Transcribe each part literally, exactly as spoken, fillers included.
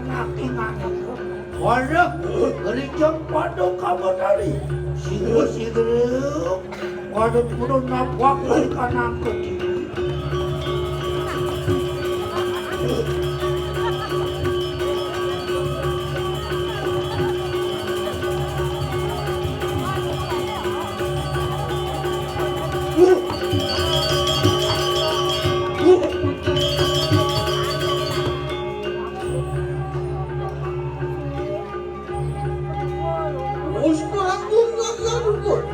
Nanging ane. Waduh, gerijeng Paduka Betari. Sigra-sigra. Waduh, kudu nabrak kanang kecil. Wis kurang tunggal ya, Dukun.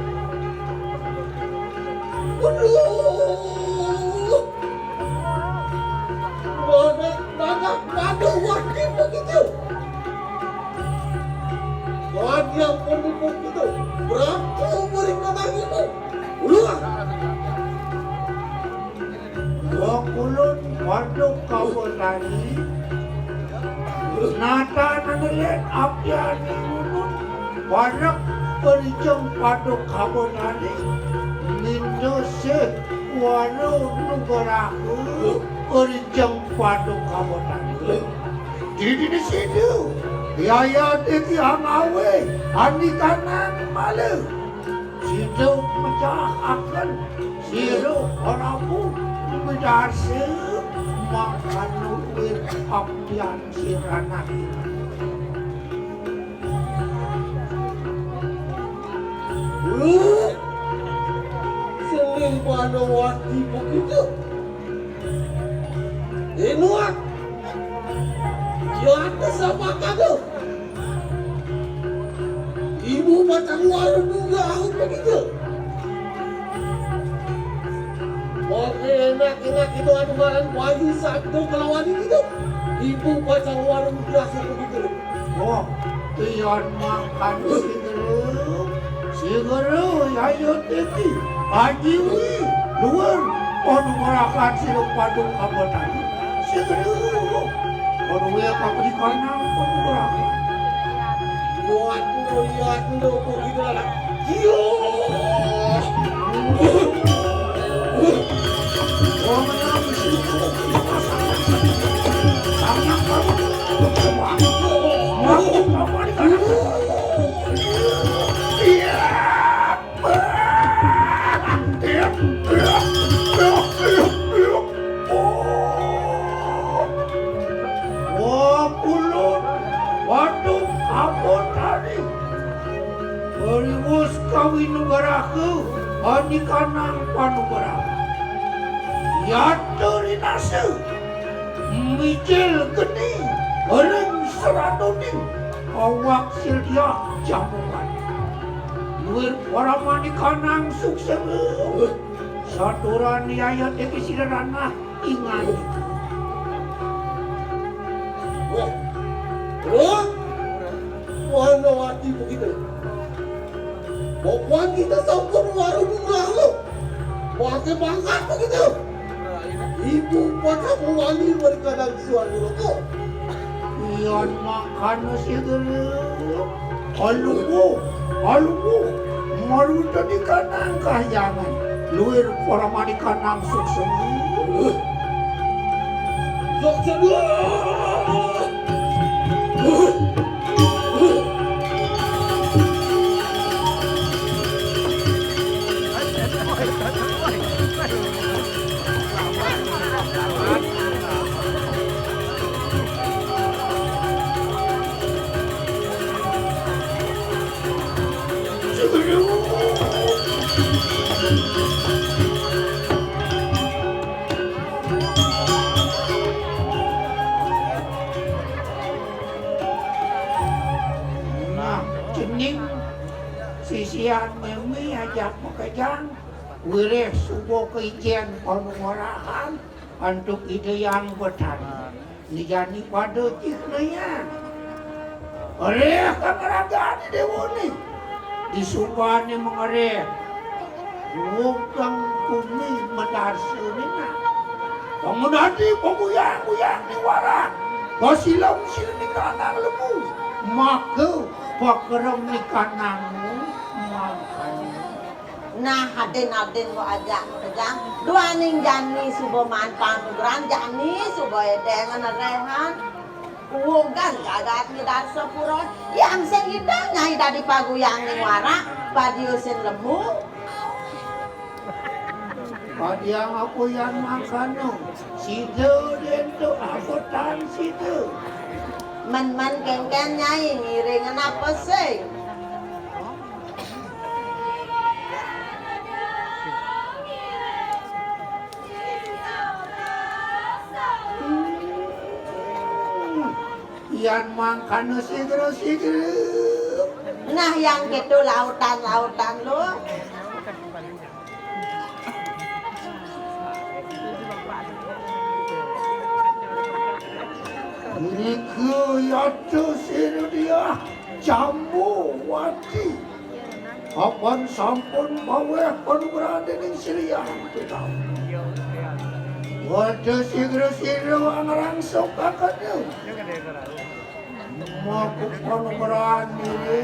Waduh. Mana, mana, mana wajib begitu? Wajib pun begitu. Berapa umur yang kata itu? Ulun. Wa kulun Paduka Betari. Nata nanelet apian ulun. Parak gerijeng Paduka Betari. Minda sih waru nugraha gerijeng Paduka Betari. Di dini sidu. Yaya diki angawe. Anikanang malu. Sida mejahaken sira Prabu Bedase mangkana wit abdian sirana. Sening panawati begitu. Inuak. Ya atas apa kado? Ibu pacang waru juga aku begitu. Oke, enak-enak itu anu ngaran Bayu Sabdo kelawan itu. Ibu pacang waru juga aku begitu. Oh, pian makan si Guru. Si Guru, ayo tinggi. Ajiwi, luar. Panu merakan si Padung kabotan. Segera. Kono wea ka di kanang pemurah. Buat lihat dulu begitu lah. Yo. Orang yang sibuk di pasar. Tangan kamu. Mau apa di kanang? Iya. Wah, kulun, waduh, ampun tadi. Beriwus kawin nugaraku, anikanang panugraha. Yata rinasa, mijil geni, ring seradoning, awak sildiah jamungan. Luir paramanikanang suksema. Saturan yaya deki sira ranah ingan. Wah. Wah. Wah, nawati begitu. Pokoknya kita sampun waru bunga lo. Pakai pangkat begitu. Ibu pada mewali mereka dan suami rokok. Iyan mangkana si Guru. Alumu, alumu, maruta di kanang kahyangan. Luir paramanikanang suksema. Suksema. Nah, cening sisian memi ajak makejang, wiréh suba kaijen panumarahan antuk Ida Hyang Betari. Ni jani pada cihna ya. Ngeréh kang ngragané déwané. Disubané mangeréh. Wong kang bumi madarsa nina. Pang dadi paguyang-guyang ni warak. Pasilem-silem ni kanang lemu. Maka pakerem ni kanang mangkana. Nah, adin-adin wa ajak makejang. Duaning jani suba maan panugrahan, jani suba édéngan ngeréhan. Wogan jagat Midarsa Pura, yang sing ida nyai dadi paguyaning warak, padiusin lebu. Padiang apa yan mangkana? Sida dentuk abutan sida. Men-men kengken nyai ngiring napa sing? Hmm. Yan mangkana sigra-sigra. Nah, yang gitu lautan-lautan lu. Niku yaitu Sri Diah Jambawati. Apan sampun paweh panugrahan dening Sri Hyang Pitambak. Waduh, sigra-sigra ngrangsuk kakadu. Maku panugrahan diri.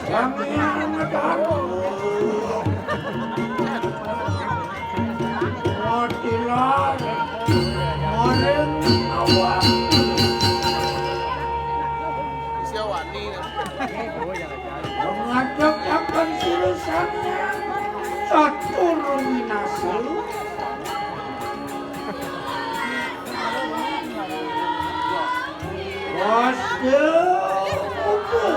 Sang Hyang Dharma. Matilah. Maring awak. Isi awak ni. Menghadap akan sira sami catur winasa. Wasta uga.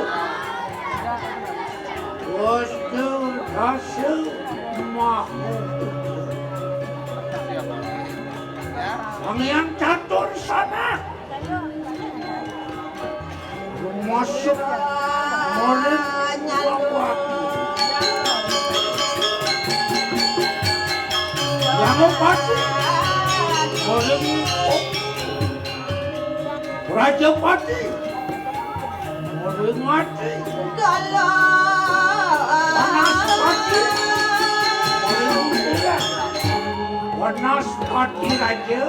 Wasta rasa maha. Sang Hyang Catur Sanah. Rumasuk maring Bawati. Yang pati maring Rajapati. Maring mati. Wanaspati. Maring Wanaspati Raja.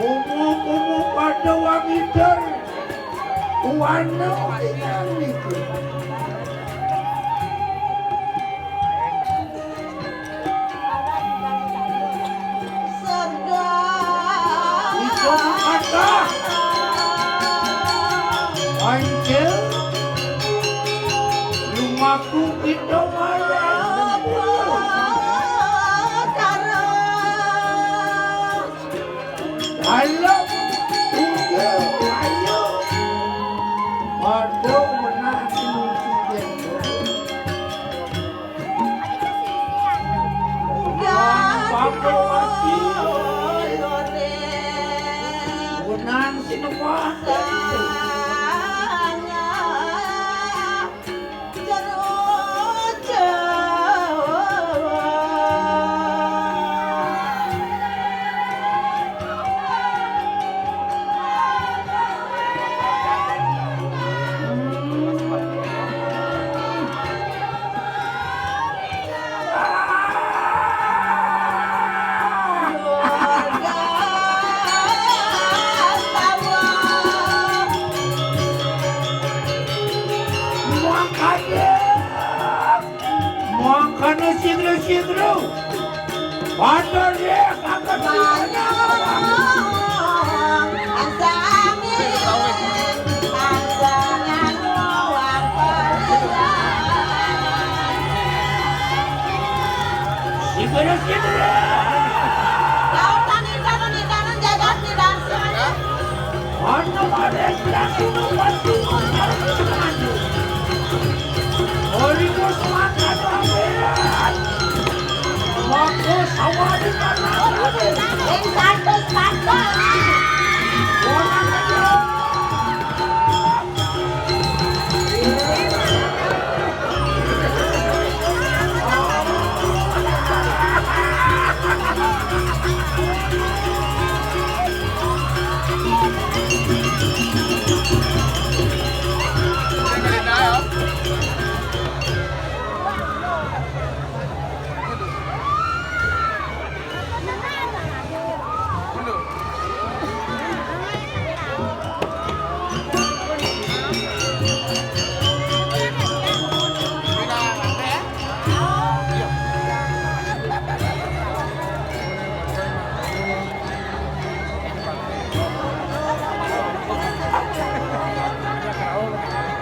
Kumu-kumu pada wangider. Kuwana inang niku. Ujung kata. Pancil. Lumaku kita malam. Ayo, tunggu, ayo. Waduh, menang si Musi Jendol. Waduh, mati. Menang si Nembah. Mangkana sigra-sigra. Padha ya, kagak. Sigra-sigra. Lautan indanan-indanan jagat Midarsa. Ana maring Hyang Hindu Pati Mangkana. Ori Kusmaka Dhamira. Maka sawari kana. Ing santos-santos. Ora kaya.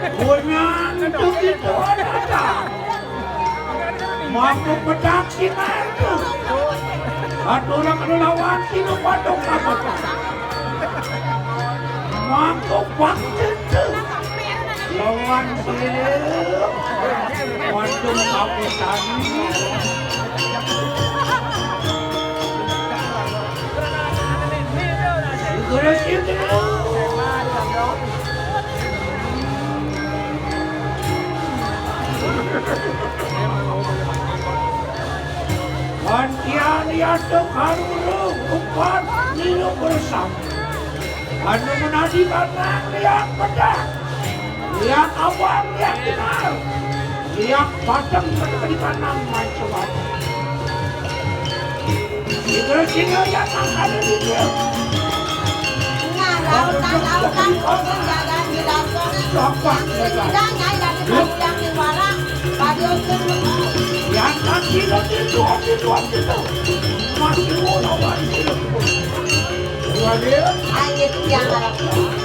Punya itu itu ada. Mampu pedak si itu. Aturan lawan sinu padok apa? Mampu waktu itu. Lawan sinu. Waduh, aku tadi. Terus itu. Pantian yaduk haruru, umpat ninu bersam. Anu menadi kanang lihat pedang, lihat abang, lihat dinar, lihat padang menadi kanang macam-macam. Sino-sino yan ang kalilito? Nga, lautan-lautan ko kung dagan di dato. Dapat, dapat. Sila nga, ilagi pa ulang ni Wara. Padi-utun mo ko. Yan ang sino dito, ang dito, ang dito. Mas mo na wala sino dito. Wala. Ay, ito yan, harap ko.